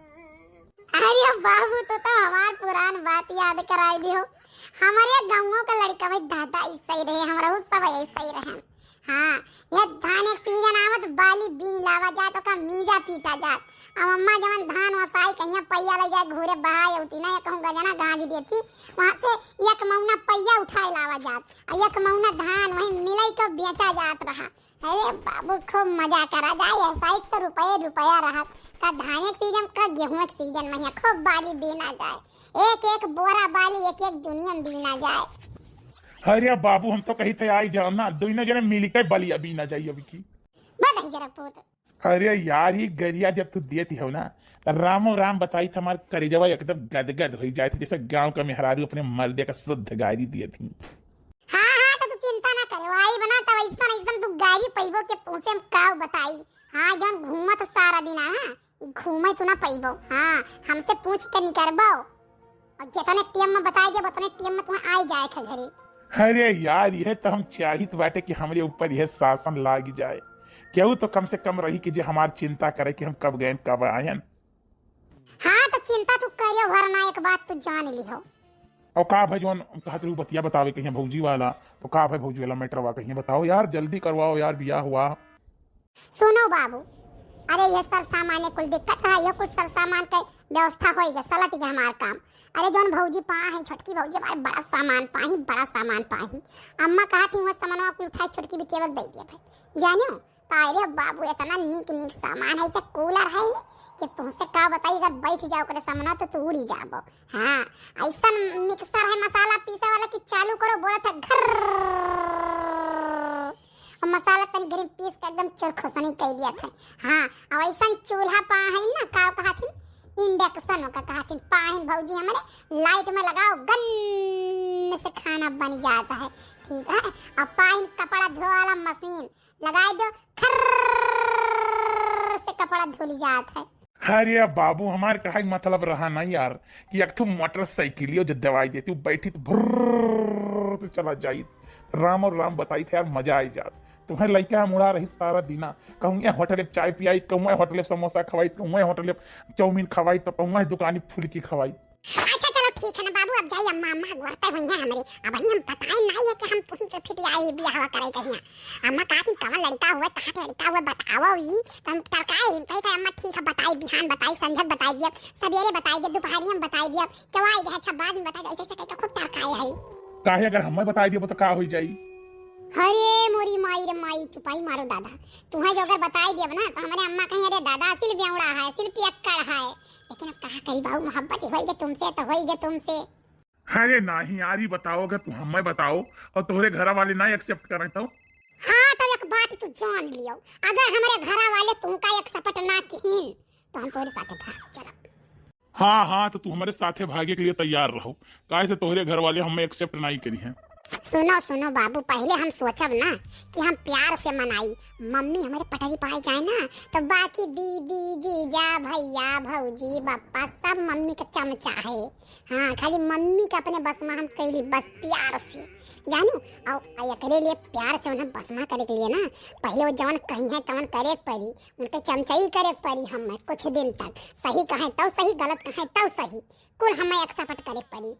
अरे बाबू, तो, तो हमार पुरान बात याद कराई दियो। हमारे गाँव के लड़का भाई दादा ऐसे ही रहे, हमरा उस सब ऐसे ही रहे। हाँ, यह धान एक सीजन आवत, बाली बीन लावा जात, ओका मीजा पीटा जात। अब अम्मा जवन धान वसाई कहिया पैया ले जाए घूरे बहाए उती ना, या कहूँ गजना गांज देती, वहाँ से एक मौना पैया उठाए लावा जात, और एक मौना धान वहीं मिलाई के बेचा जात रहा। अरे बाबू, खूब मजा करा जाए, ऐसा ही तो रुपये रुपया रहत। का धान एक सीजन, का गेहूं एक सीजन में, खूब बाली बीना जाए, एक एक बोरा बाली एक एक दुनिया में बीना जाए। अरे बाबू, हम तो कही थे आई जाओ ना, दोनों जने मिल के बलिया बीना जाइए अब की। बताई जरा पूत। अरे यार, ये गरिया जब तू देती हो ना, तो रामो राम बताई था, हमार करेजवा एकदम गदगद हो जाए थे, जैसे गांव का मेहरारू अपने मर्दे का शुद्ध गारी दिए थी। हाँ हाँ, तो तू चिंता ना करे, आई बना तब ऐसा ऐसा तू गारी पैबो के पूछे हम काव बताई। हाँ, जन घूमत सारा दिन, हाँ, ई घूमे तू ना पैबो। हाँ, हमसे पूछ के निकरबो, और जितने टीएम में बताई देब उतने टीएम में तुम्हें आई जाए थे घरे। अरे यार, यह तो हम चाहित बाटे कि हमरे ऊपर यह शासन लाग जाए। केहू तो कम से कम रही कि जे हमार चिंता करे कि हम कब गए कब आयन। हाँ, तो चिंता तू करियो भर ना, एक बात तू जान लिहो। और का भाई जौन कहत रहू बतिया बतावे कहिया भौजी वाला, तो का भाई भौजी वाला मैटरवा कहिया बताओ यार, जल्दी करवाओ यार, बियाह हुआ। सुनो बाबू, अरे ये सर सामान कुल दिक्कत है, ये कुल सर सामान के व्यवस्था होई गया, सलट गया हमार काम। अरे जौन भौजी पा है, छोटकी भौजी हमारे बड़ा सामान पा है, बड़ा सामान पा है। अम्मा कहा थी वो सामानवा कुल उठाए छोटकी बिटिया के दे दिया भाई, जानियो। अरे बाबू, इतना नीक नीक सामान है, ऐसे कूलर है कि तुमसे का बताई, अगर बैठ जाओ ओकरे सामने तो तू उड़ी जाबो। हाँ, ऐसा मिक्सर है मसाला पीसे वाला कि चालू करो, बोला था घर, और मसाला तनी घरी पीस के एकदम चरखसनी कर दिया था। हाँ, और ऐसा चूल्हा पा है ना, का कहा थी, इंडक्शन का कहा थी, पाहिन भौजी हमारे लाइट में लगाओ, गन से खाना बन जाता है। ठीक है, अब पाहिन कपड़ा धोए वाला मशीन लगाई दो, खर्र से कपड़ा धुल जात है। अरे बाबू, हमार कहा मतलब रहा ना यार कि एक ठो मोटरसाइकिलियो जो दवाई देती, बैठी तो भर्र से चला जाई, राम और राम बताई थे यार, मजा आई जात। तुम्हारे लड़का हम उड़ा रही सारा दिना, कहूँ ये होटल पे चाय पियाई, कहूँ ये होटल पे समोसा खवाई, कहूँ ये होटल पे चाउमीन खवाई, तो कहूँ ये दुकानी फुलकी खवाई। अच्छा चलो ठीक है ना बाबू, अब जाई अम्मा, अम्मा गुरते हुई है हमरे, अब हम बताए नहीं है कि हम तुही के फिट आई बियाह करे कहिया। अम्मा कहा थी कवन लड़का हुआ, कहाँ के लड़का हुआ बताओ ई, तो हम टरकाए कही थे अम्मा ठीक है बताई, बिहान बताई, संझक बताई दिया, सवेरे बताई दिया, दोपहरी में बताई दिया, केवा आई अच्छा बाद में बताई, ऐसे ऐसे कह के खूब टरकाए है। काहे अगर हमें बताई दिया तो का हो जाई? अरे अरे माई रे माई, चुपाई मारो दादा। तुहैं जो अगर बताई देब ना, तो हमरे अम्मा कहीं, "अरे दादा, असिल बेवड़ा है, असिल पियक्कड़ है।" लेकिन अब कहा करी बाबू, मोहब्बत होई गे तुमसे, तो होई गे तुमसे। अरे नाही यार, ई बताओ, अगर तू हमें बताओ और तोहरे घरा वाले ना accept करें तो? हाँ, तो एक बात तू जान लियो, अगर हमरे घरा वाले तुमका accept ना किहिन, तो हम तोहरे साथे भाग चलब। हाँ, हाँ, तो तू हमरे साथे भागे के लिए तैयार रहो, काहे से तोहरे घर वाले हमें accept नहीं करिहैं। सुनो, सुनो बाबू, पहिले हम सोचब ना कि हम प्यार से मनाई, मम्मी हमरे पटरी पाए जाए ना, तो बाकी दीदी, जीजा, भैया, भौजी, बप्पा सब मम्मी का चमचा है। हाँ, खाली मम्मी के अपने बस में हम कैली, बस प्यार से, जानू। और एकरे लिए प्यार से उन्हें बस में करे के लिए ना, पहिले वो जवन कहिहैं तवन करे के पड़ी, उनके चमचाई करे के पड़ी हमें कुछ दिन तक। सही कहें तो सही, गलत कहें तो सही, कुल हमें accept करे के पड़ी।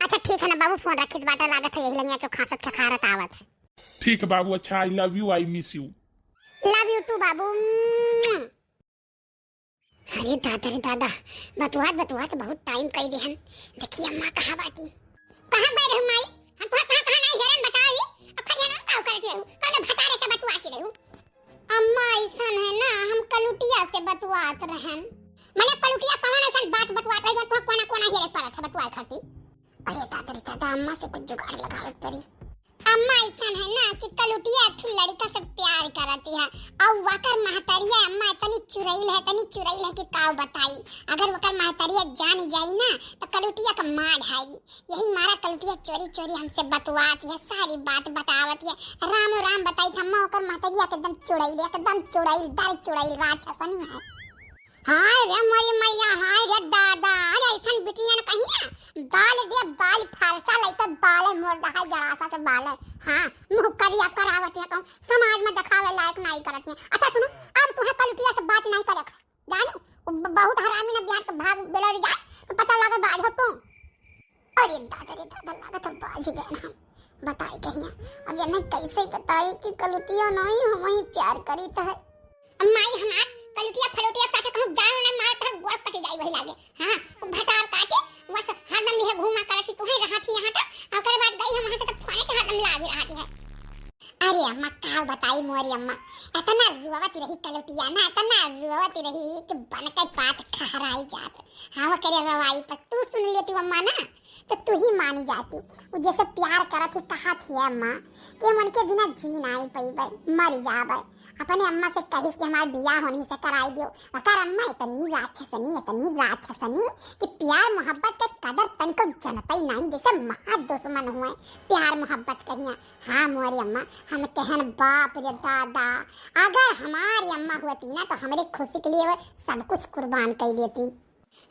अच्छा ठीक है ना बाबू, फोन रखित बाटा, लागत है यही लंगिया के खांसत खखारत आवत है। ठीक है बाबू, अच्छा, I love you, I miss you। Love you too बाबू। अरे दादा रे दादा, बतुआत बतुआत बहुत time कई देहन। देखी अम्मा कहाँ बाटी? कहाँ गए रहू माई? हम कहाँ कहाँ कहाँ नहीं हेरन बताई। अब खरिया ना काव करत रहू, कौन भतारे से बतुआत रहू? अम्मा ऐसन है ना, हम कलुटिया से बतुआत रहन। मने कलुटिया कौन ऐसन बात बतुआत रही जो तुहा कोना कोना हेरे पड़त है बतुआए खातिर? अरे दादा रे दादा, अम्मा से कुछ जुगाड़ लगावे पड़ी। अम्मा ऐसन है ना कि कलुटिया एक ठो लड़का से प्यार करती है और वकर महतरिया अम्मा इतनी चुड़ैल है, इतनी चुड़ैल है कि काव बताई। अगर वकर महतरिया जान जाई ना तो कलुटिया का मार ढाई। यही मारा कलुटिया चोरी चोरी हमसे बतुआत है, सारी बात बतावत है। रामो राम बताई था अम्मा, ओकर महतरिया के एकदम चुड़ैल, एकदम चुड़ैल, दर चुड़ैल राक्षसनी है। हाय रे मोरी मैया, हाय रे दादा, अरे ऐसन बिटियन कहीं ना, बाल दे बाल फारसा लइके बाल है, मोर दहाई गड़ासा से बाल है। हाँ, मुँह करिया करावत है, कहूँ समाज में देखावे लायक नहीं करत है। अच्छा सुनो, अब तुम्हें कलुटिया से बात नहीं करे, जानो, वो ब-, बहुत हरामी ना बिहार के भाग बेलोरी जाए, तो पता लगे बाढ़ हो तू। अरे दादा रे दादा, लागत हम बाज ही गए ना हम। बताए कहिया, अब इन्हें कैसे बताए कि कलुटिया नहीं हम वही प्यार करी तो है। अब माई हमार कलुटिया फलुटिया साथे कहूँ जान ना मार, तोहर गोड़ कट जाई वही लागे। हाँ, वो भतार काटे, बस हरदम लिहे घूमा करत ही, तुहे रहा थी यहाँ तक, और ओकर बाद गई हम वहाँ से तब फोने से हरदम लागी रहा थी है। अरे अम्मा, का बताई मोरी अम्मा, इतना रोवत रही कलुटिया ना, इतना रोवत रही कि बन के पात खहराई जात। हाँ, वो करे रवाई पर तू सुन लेती अम्मा ना, तो तू ही मानी जाती। वो जैसे प्यार करत ही, कहा थी अम्मा कि हम उनके बिना जी नहीं पईबे, मर जाबे। अपने अम्मा से कहिस कि हमार बियाह होनी से कराई दियो। ओकर अम्मा इतनी राक्षसनी, इतनी राक्षसनी कि प्यार मोहब्बत के कदर तनिको जनते ही नहीं, जैसे महा दुश्मन हुए प्यार मोहब्बत कहिया। हाँ मोरी अम्मा, हम कहन बाप रे दादा, अगर हमारी अम्मा होती ना तो हमरे खुशी के लिए वो सब कुछ कुर्बान कर देती।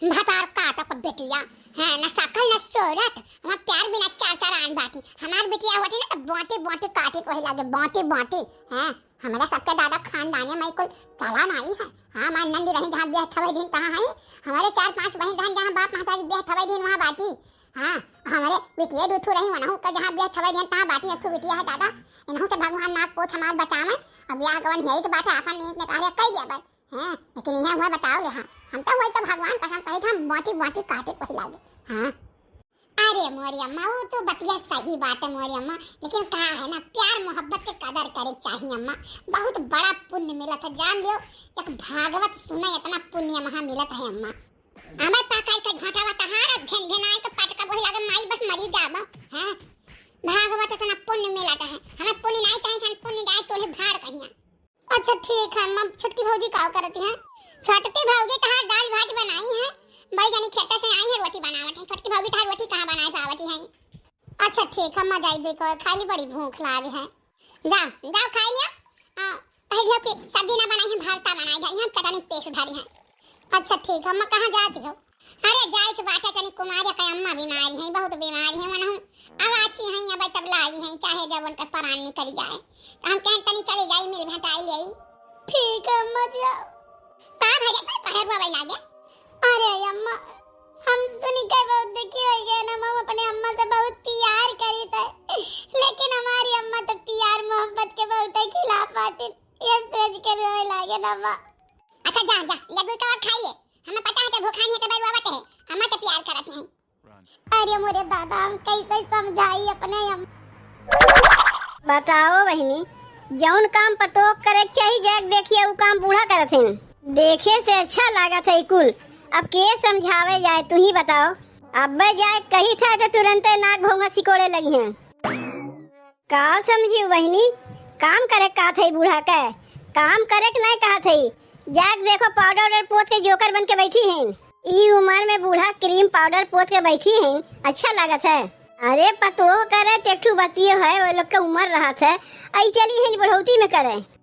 भतार काटक बेटिया, हैं, न सकल न सूरत, हमार प्यार बिना चार चार आन बाटी। हमार बेटिया होती ना तो बाँटे बाँटे काटे कहे लागे, बाँटे बाँटे, हैं, हमारा सबके दादा खानदाने में कुल कला नाई है। हाँ, हमार नंद रही जहाँ ब्याह थवे दिन तहाँ है, हमारे चार पांच बहिन रहन जहाँ बाप महतारी ब्याह थवे दिन वहाँ बाटी। हाँ, हमारे बेटिया दू ठो रही वनहु का जहाँ ब्याह थवे दिन तहाँ बाटी, एक ठो बेटिया है दादा, इनहु से भगवान नाक पोछ हमार बचावे। अब ब्याह गवन यही तो बात है, अपन नीत ने कहा कह दिया भाई। हैं, लेकिन इहाँ हुआ बताओ ले, हाँ, हम तो वही तो भगवान कसम कहे थे, हम बाँटी बाँटी काटे कोई लागे। हाँ। अरे मोरी अम्मा, वो तो बतिया सही बात है मोरी अम्मा, लेकिन का है ना, प्यार मोहब्बत के कदर करे चाहिए अम्मा। बहुत बड़ा पुण्य मिलत है, जान लियो, एक भागवत सुने इतना पुण्य महा मिलत है अम्मा। हमें पकड़ के घाटा तहार झन झन आए तो पटका वही लागे माई बस मरी जाबो। हैं, भागवत इतना पुण्य मिलत है, हमें पुण्य नहीं चाहिए, हम पुण्य जाए चोले भाड़ कहिया। अच्छा ठीक है अम्मा, छोटकी भौजी का करती हैं? छोटकी भौजी तहार दाल भात बनाई है, बड़ी जानी खेत से आई है, रोटी बनावत है। छोटकी भौजी तहार रोटी कहाँ बनाए पावती है? अच्छा ठीक है अम्मा, जाई देखो, खाली बड़ी भूख लागे है। जा, जाओ खाई लिया। हाँ, कह दियो कि सब्जी ना बनाई है, भरता बनाई जाई, हम चटनी पेश धरी है। अच्छा ठीक है अम्मा, कहाँ जाती हो? अरे जाए के बाटे, तनी कुमारिया के अम्मा बीमारी है, बहुत बीमारी है, वनहु अब आची हैं, अब तब लाई हैं, चाहे जब उनका प्राण निकल जाए, तो हम कहन तनी चली जाई, मिल भेंटाई आई। ठीक है अम्मा, जाओ। का भरे पर कहे रोवे लागे? अरे अम्मा, हम सुनी के बहुत दुखी हो गए ना, हम अपने अम्मा से बहुत प्यार करी थे, लेकिन हमारी अम्मा तो प्यार मोहब्बत के बहुत खिलाफ बाटी, ये सोच के रोए लागे ना अम्मा। अच्छा जा, जा, लड्डू तो और खाइए, हमें पता है कि भूखान है तो बैरुआवत है, अम्मा से प्यार करत हैं। अरे मोरे दादा, हम कैसे समझाई अपने हम। बताओ बहिनी, जौन काम पतोह करे के चाही, जाके देखिए उ काम बूढ़ा करत हैं। देखे से अच्छा लागत है कुल। अब के समझावे जाए, तू ही बताओ। अब्बे जाए कही था तो तुरंते नाक भौंगा सिकोड़े लगी हैं। का समझी बहिनी, काम करे का थई बूढ़ा के? काम करे के नहीं कहा थई। जाके देखो पाउडर वाउडर पोत के जोकर बन के बैठी हैं। ई उम्र में बूढ़ा क्रीम पाउडर पोत के बैठी हैं, अच्छा लागत है। अरे पतोह करे तो एक ठू बतियो है, वो लोग के उम्र रहत है, आई चली हैं बुढ़ौती में करे।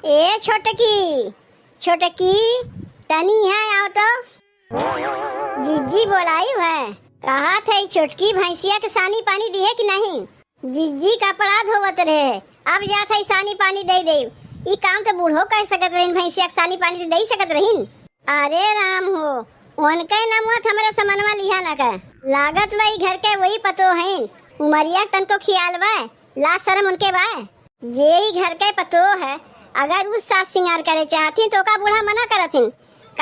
ए छोटकी, छोटकी, तनी है आओ तो। जिज्जी बोलायु है। कहा थे छोटकी भैंसिया के सानी पानी दिहे कि नहीं? जिज्जी कपड़ा धोवत रहे, अब जात है सानी पानी दे दे। ई काम तो बूढ़ो कर सकत रहीन, भैंसिया के सानी पानी तो दे सकत रहीन। अरे राम हो, उनके नमुआ तो हमरे समनवा लिहा न का। लागत बा ई घर के वही पतो हैं, उमरिया के तनको खियाल बा, लाज शरम उनके बा। जे ई घर के पतोह है, अगर उ साज सिंगार करे चाहथिन तो का बूढ़ा मना करथिन?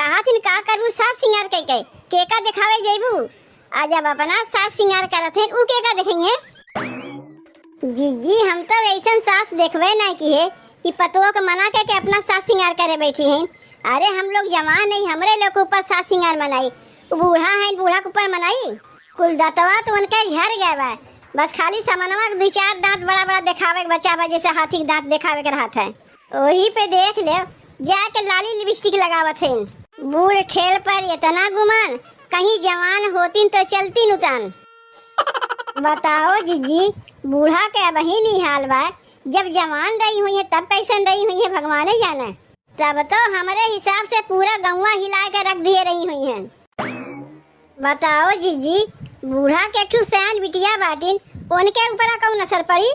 कहथिन का करबू साज सिंगार कइके, केका देखावे जइबू? आ जब अपना साज सिंगार करथिन, उ केका देखइहें? जिज्जी, हम तो ऐसन सास देखबे नहीं किहे कि पतोह के मना कइके अपना साज सिंगार करे बैठी हैं। अरे हम लोग जवान नहीं, हमरे लोग के ऊपर साज सिंगार मनाई। उ बूढ़ा हैं, बूढ़ा के ऊपर मनाई। कुल दतवा तो उनके झर गए बा, बस खाली समनवा के दुई चार दांत बड़ा बड़ा देखावे के बचा बा, जैसे हाथी के दांत देखावे के रहत है। ओही पे देख ले, जाके लाली लिपस्टिक लगावत हैं। बूढ़ ठेल पर इतना गुमान, कहीं जवान होतिन तो चलतिन उतान। बताओ जिज्जी, बूढ़ा के अबहिन ई हाल बा, जब जवान रही हुई है तब कैसन रही हुई है भगवाने जाने। तब तो हमरे हिसाब से पूरा गौवा हिला के रख दिए रही हुई हैं। बताओ जिज्जी, बूढ़ा के एक ठू सयान बिटिया बाटिन, उनके ऊपरा कौन असर पड़ी?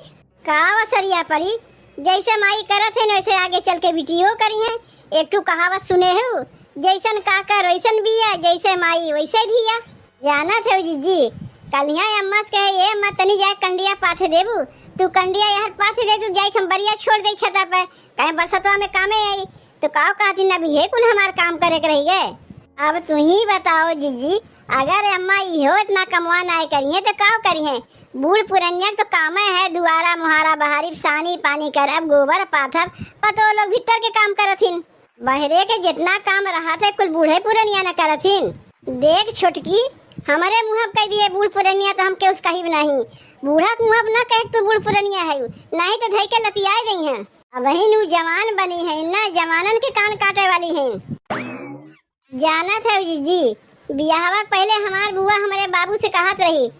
का असरिया पड़ी? जैसे माई करत हैं वैसे आगे चल के बिटियो करी हैं। एक ठू कहावत सुने हो, जैसन काकर वैसन बिया, जैसे माई वैसे धिया। जानत हो जिज्जी, कलिया अम्मा से कहे, "ए अम्मा, तनी जाए कंडिया पाथे देबू, तू कंडिया यार पाथे दे, तू जाए हम बरिया छोड़ दे छता पे, कहे बरसतवा में कामे आई।" तो का कहती ना, "अब ये कुल हमार काम करे के रही गए।" अब तू ही बताओ जिज्जी, अगर अम्मा इहो इतना कमवा नाय करिए तो का करिए? बूढ़ पुरनिया के तो कामे है दुआरा मुहारा बहारी, सानी पानी करब, गोबर पाथब, पतो लोग भीतर के काम करथिन। बहरे के जितना काम रहत है, कुल बूढ़े पुरनिया न करथिन। देख छोटकी, हमरे मुँह पे कह दिए बूढ़ पुरनिया, तो हम केहू से कहिब नहीं। बूढ़ा के मुँह पे ना कहे तू बूढ़ पुरनिया है, नहीं तो धई के लतियाए गई हैं। अबहिन उ जवान बनी है ना, जवानन के कान काटे वाली हैं। जानत है जीजी, बियाहवा के पहले हमार बुआ हमरे बाबू से कहत रही,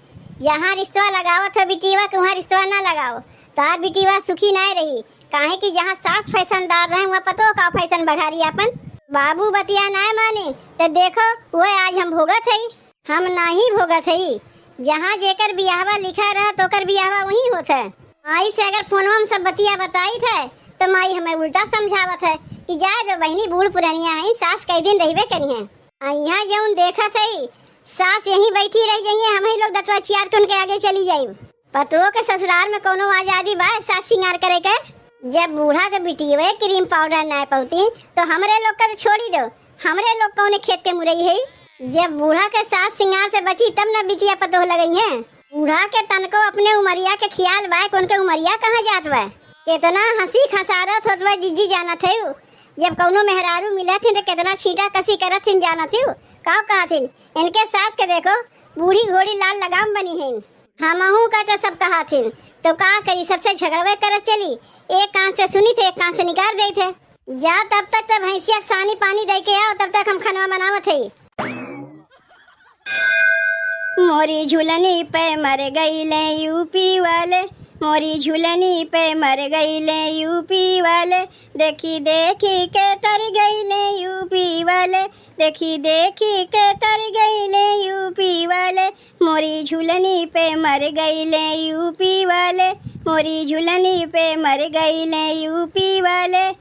"जहाँ रिश्तवा लगावत हो बिटिया के, वहाँ रिश्तवा ना लगाओ, तार बिटिया सुखी नाय रही।" काहे कि जहाँ सास फैशनदार रहे, वहाँ पतो का फैशन बघारी आपन। बाबू बतिया नाय माने, तो देखो, वो आज हम भोगत हई। हम नाही भोगत हई। जहाँ जेकर बियाहवा लिखा रहा, तोकर बियाहवा वहीं होत है। माई से अगर फोनवा में सब बतिया बताई थे, तो माई हमें उल्टा समझावत है कि जाए दो बहिनी, बूढ़ पुरनिया है, सास कई दिन रहबे करी हैं। आ यहाँ जौन देखत है, सास यहीं बैठी रह जाइए, हम ही लोग दतवा चियार के उनके आगे चली जाई। पतोह के ससुराल में कोनो आजादी बा सास सिंगार करे के? जब बूढ़ा के बिटियवे क्रीम पाउडर ना पौती, तो हमरे लोग का तो छोड़ी दो, हमरे लोग कौने खेत के मुरई है? जब बूढ़ा के सास सिंगार से बची, तब न बिटिया पतोह लगई है। बूढ़ा के तनको अपने उमरिया के खियाल बा, उनके उमरिया कहाँ जात बा? कितना हंसी खसारत होत बा, जिज्जी जानत है। जब कौनो मेहरारू मिलत हिन, तो कितना छींटा कसी करत हिन, जानत है। का कहत हिन, "इनके सास के देखो, बूढ़ी घोड़ी लाल लगाम बनी हिन।" हमहू का तो सब कहा थिन, तो का करी, सबसे झगड़वे करत चली। एक कान से सुनी थे, एक कान से निकाल दे थे। जा तब तक तो भैंसिया के सानी पानी दे के आओ, तब तक हम खनवा बनावत है। मोरी झुलनी पे मर गईले यूपी वाले, मोरी झुलनी पे मर गईले यूपी वाले, देखी देखी के तर गईले यूपी वाले, देखी देखी के तर गईले यूपी वाले, मोरी झुलनी पे मर गईले यूपी वाले, मोरी झुलनी पे मर गईले यूपी वाले।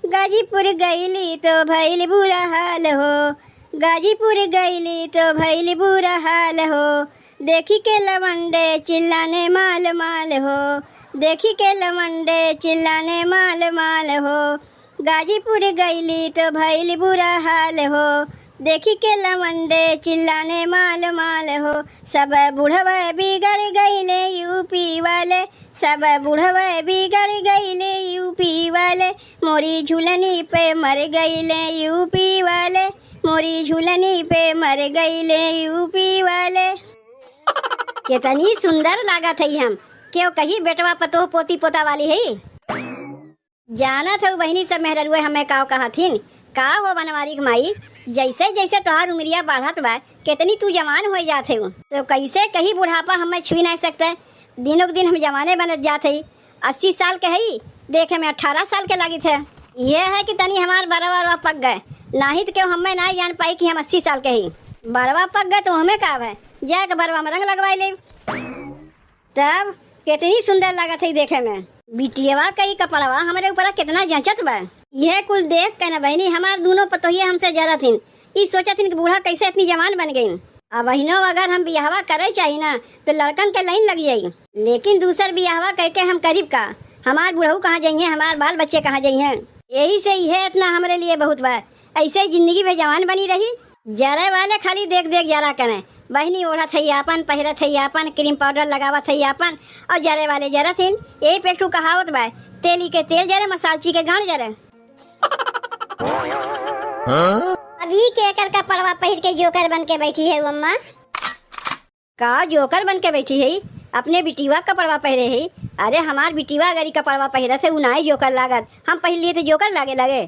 गाजीपुर गईली तो भइल बुरा हाल हो, गाजीपुर गईली तो भइल बुरा हाल हो। देखी के लवंडे चिल्लाने माल माल हो, देखी के लवंडे चिल्लाने माल माल हो। गाजीपुर गईली तो भइल बुरा हाल हो, देखी के लवंडे चिल्लाने माल माल हो, सब बुढ़वे बिगड़ गईले यूपी वाले, सब बुढ़वे बिगड़ गईले यूपी वाले, मोरी झुलनी पे मर गईले यूपी वाले, मोरी झुलनी पे मर गईले यूपी वाले। केतनी सुंदर लागत हई हम, केहू कही बेटवा पतोह पोती पोता वाली हई। जानत हऊ बहिनी, सब मेहररुए हमें काव कहथिन, का हो बनवारी के माई, जैसे जैसे तोहार उमरिया बढ़त बा, केतनी तू जवान होइ जात हऊ। तो कैसे कही बुढ़ापा हमें छुई नाहीं सकते, दिनों के दिन हम जवाने बनत जात हई। अस्सी साल के हई, देखे में अठारह साल के लागित है। यह है कि तनी हमार बरवा वरवा पक गए, नाहीं तो केहू हमें नाहीं जान पाई कि हम अस्सी साल के हई। बरवा पक गए तो हमें का है, जाके बरवा में रंग लगवाई लेब। तब केतनी सुंदर लागत हई देखे में। बिटियवा कई कपड़वा हमरे ऊपरा केतना जँचत बा। यह कुल देख के न बहिनी, हमार दूनो पतोहिया हमसे जरत हिन। ई सोचत हिन कि बूढ़ा कैसे इतनी जवान बन गईन। अबहिनो अगर हम बियाहवा करे चाही ना, तो लड़कन के लाइन लग जाई। लेकिन दूसर बियाहवा कइके हम करीब का? हमार बुढ़ऊ कहाँ जइहें, हमार बाल बच्चे कहाँ जइहें? यही से इहे इतना हमरे लिए बहुत बा। ऐसे ही जिंदगी भर जवान बनी रही। जरे वाले खाली देख देख जरा करें। बहिनी ओढ़त हई आपन, पहिरत हई आपन, क्रीम पाउडर लगावत हई आपन, और जरे वाले जरत हिन। यही पे एक ठू कहावत बा, "तेली के तेल जरे, मसालची के गांड जरे।" हाँ? अभी केकर कपड़वा पहिर के जोकर बन के बैठी है अम्मा? का जोकर बन के बैठी है? अपने बिटिवा कपड़वा पहिरे है। अरे हमार बिटिवा अगर ई कपड़वा पहिरत है, उ नाई जोकर लागत, हम पहिर लिए तो जोकर लागे लागे।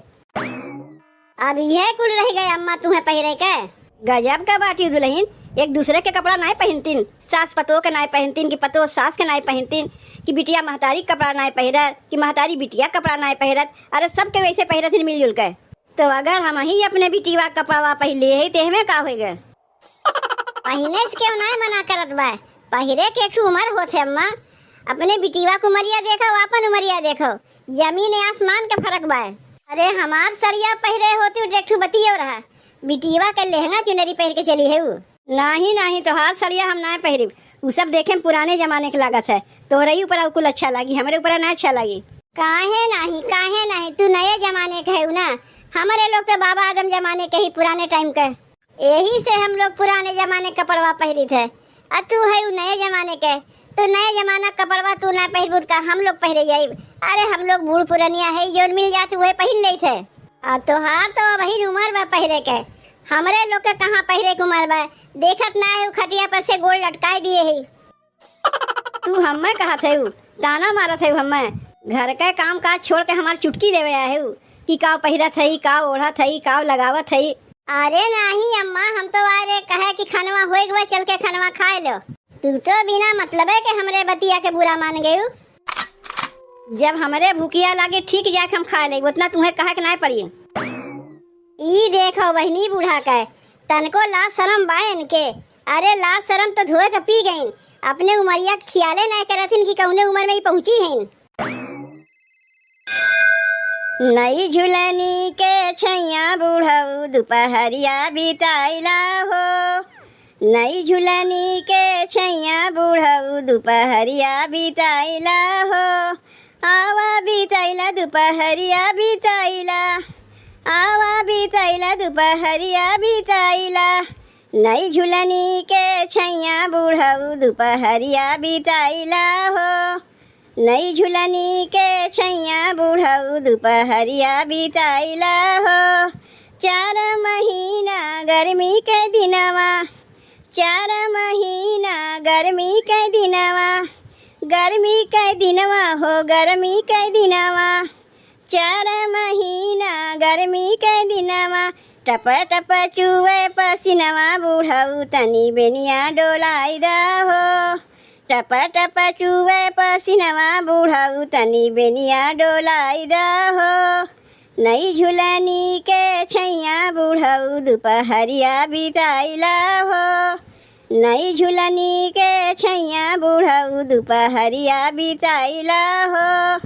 अब इहे कुल रह गए अम्मा तुहें पहिरे के। गजब का बाटी दुल्हन, एक दूसरे के कपड़ा नाई पहिनतिन, सास पतोह के नाई पहिनतिन कि पतोह सास के नाई पहिनतिन, कि बिटिया महतारी के कपड़ा नाई पहिरत, कि महतारी बिटिया के कपड़ा नाई पहिरत। अरे सबके वैसे पहिरत हिन मिलजुल के। तो अगर हम ही अपने बिटिवा कपड़वा पहिर लिए है, तो एहमे का होई गए? पहिने से केहू नाय मना करत बा, पहिरे के एक ठो उमर होत है अम्मा। अपने बिटिवा के उमरिया देखो, आपन उमरिया देखो, जमीन आसमान के फर्क बा। अरे हमार सड़िया पहिरे होती तो एक ठो बतियो रहा, बिटिवा के लहंगा चुनरी पहिर के चली है उ। नाही, नाही, तोहार सड़िया हम नाय पहिरिब, उ सब देखे में पुराने जमाने के लागत है। तोहरे ही ऊपर कुल अच्छा लागी, हमरे ऊपर ना अच्छा लागी। काहे नाही, काहे नाही, तू नए जमाने के है ना, हमरे लोग तो बाबा आदम जमाने के ही, पुराने टाइम के। यही से हम लोग पुराने जमाने कपड़वा पहिरित है, आ तू है उ नए जमाने के। तू नए जमाना कपड़वा तू ना पहिरबू त का हम लोग पहिरे जाइब? अरे हम लोग बूढ़ पुरनिया है, जौन मिल जात उहे पहिर लेत है। आ तोहार तो अबहिन उमर बा पहिरे के, हमरे लोग के कहाँ पहिरे के उमर बा? देखत ना है उ खटिया पर से गोड़ लटकाए दिए है। तू हम्मे कहत हऊ, ताना मारत हऊ हम्मे। घर के काम काज छोड़ के हमार चुटकी लेवे आए हऊ कि काव पहिरत हई, काव ओढ़त हई, काव लगावत हई। अरे नाही अम्मा, हम तो आए रे कहे कि खनवा होए गवा, चल के खनवा खाए लो। तू तो बिना मतलबे के हमरे बतिया के बुरा मान गयू। जब हमरे भूखिया लागे ठीक जाके हम खा लेब, उतना तुहें कहे के नाय पड़ी। ई देखो बहिनी बूढ़ा के, तनको लाज शरम बा इनके। अरे लाज शरम तो धोए के पी गईन। अपने उमरिया के खियाले नाय करथिन कि कौने उमर में ई पहुँची हैं। नई झुलनी के छैया बुढ़ऊ दुपहरिया बिताइला हो। नई झुलनी के छैया बुढ़ऊ दुपहरिया बिताइला हो। आवा बिताइला दुपहरिया बिताइला, आवा बिताइला दुपहरिया बिताइला। नई झुलनी के छैया बुढ़ऊ दुपहरिया बिताइला हो। नई झुलनी के छैया बुढ़ऊ दुपहरिया बिताइला हो। चार महीना गर्मी के दिनवा, चार महीना गर्मी के दिनवा, गर्मी के दिनवा हो, गर्मी के दिनवा। चार महीना गर्मी के दिनवा, टप टप चुए पसीनवा, बुढ़ऊ तनी बेनिया डोलाई दा हो। टप टप चुए पसीनवा, बुढ़ऊ तनी बेनिया डोलाई दा हो। नई झुलनी के छैया बुढ़ऊ दुपहरिया बिताइला हो। नई झुलनी के छैया बुढ़ऊ दुपहरिया बिताइला हो।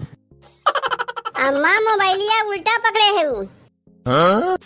अम्मा मोबाइलिया उल्टा पकड़े है उ। हाँ?